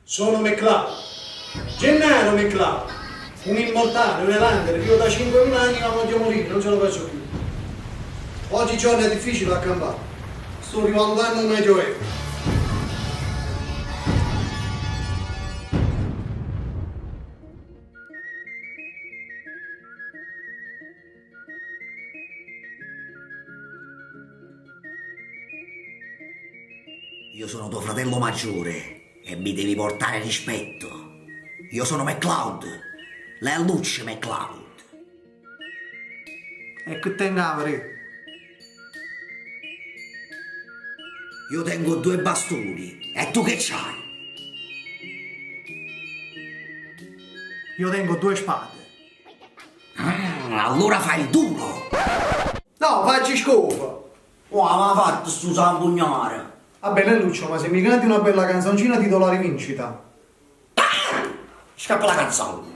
Sono McLeod. Gennaro McLeod. Un immortale, un elangere, vivo da 5.000 anni ma voglio morire, non ce la faccio più. Oggigiorno è difficile a campare. Sto rivalutando il Medioevo. Io sono tuo fratello maggiore e mi devi portare rispetto. Io sono McLeod, Lelluccio McLeod. E che tengo 'a verè? Io tengo due bastoni e tu che c'hai? Io tengo due spade. Ah, allora fai il duro! No, facci scopa! Oh, ma fatto stu zampugnaro! Va bene Lucio, ma se mi canti una bella canzoncina ti do la rivincita. Scappa la canzone!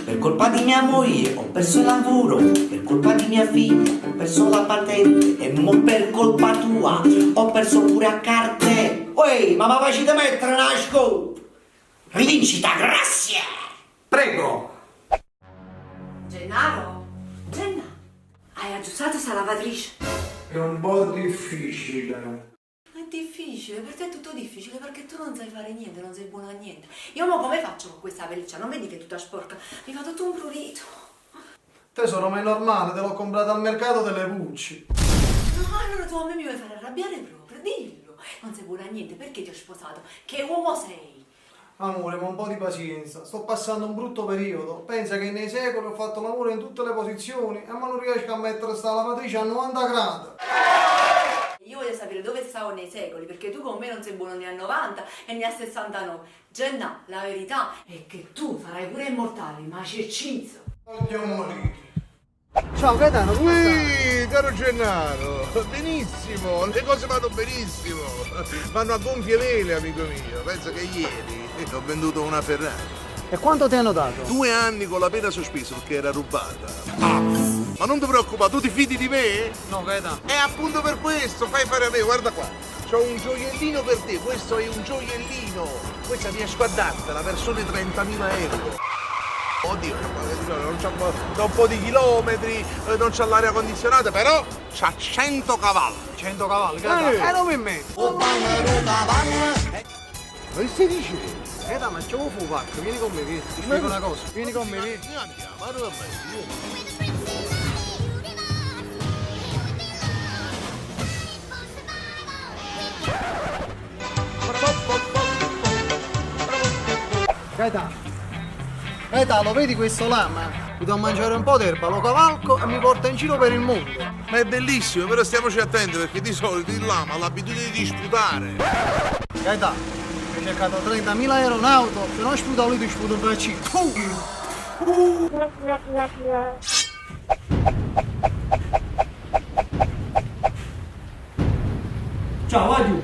Per colpa di mia moglie ho perso il lavoro, per colpa di mia figlia ho perso la patente e mo per colpa tua ho perso pure a carte. Uè, ma mi facite mettere una scopa? Rivincita, grazie! Prego! Gennaro? Genna, hai aggiustato sta lavatrice? È un po' difficile. È difficile, per te è tutto difficile perché tu non sai fare niente, non sei buono a niente. Io mo come faccio con questa pelliccia? Non vedi che è tutta sporca? Mi fa tutto un prurito. Tesoro, ma è normale, te l'ho comprata al mercato delle pulci. No, allora tu a me mi vuoi far arrabbiare proprio, dillo. Non sei buono a niente, perché ti ho sposato? Che uomo sei? Amore, ma un po' di pazienza. Sto passando un brutto periodo. Pensa che nei secoli ho fatto l'amore in tutte le posizioni e ma non riesco a mettere sta lavatrice a 90 gradi. Io voglio sapere dove stavo nei secoli, perché tu con me non sei buono né a 90 e né a 69. Genna, la verità è che tu farai pure immortale, ma c'è cizo. Voglio morire. Ciao Gaetano, come stai? Ui, caro Gennaro, benissimo, le cose vanno benissimo, vanno a gonfie vele, amico mio. Penso che ieri ho venduto una Ferrari. E quanto ti hanno dato? Due anni con la pena sospesa perché era rubata. Ah, ma non ti preoccupare, tu ti fidi di me? No, Gaetano. E appunto per questo, fai fare a me, guarda qua. C'ho un gioiellino per te, questo è un gioiellino. Questa riesco a dartela per soli 30.000 euro. Oddio, non c'ha da un po' di chilometri, non c'ha l'aria condizionata, però c'ha 100 cavalli. 100 cavalli, Gaetano. Non mi metto. Ma che stai dicendo? Gaetano, ma c'è un pacco, vieni con me, vieni. Ti spiego una cosa. Vieni con me, vieni. Noi andiamo, ma dove vai? Gaetano. Gaetano, vedi questo lama? Mi do a mangiare un po' d'erba, lo cavalco e mi porta in giro per il mondo. Ma è bellissimo, però stiamoci attenti perché di solito il lama ha l'abitudine di sputare. Gaetano, mi hai cercato 30.000 euro in auto, se non sputa lui ti sputa un braccino. Ciao, adieu.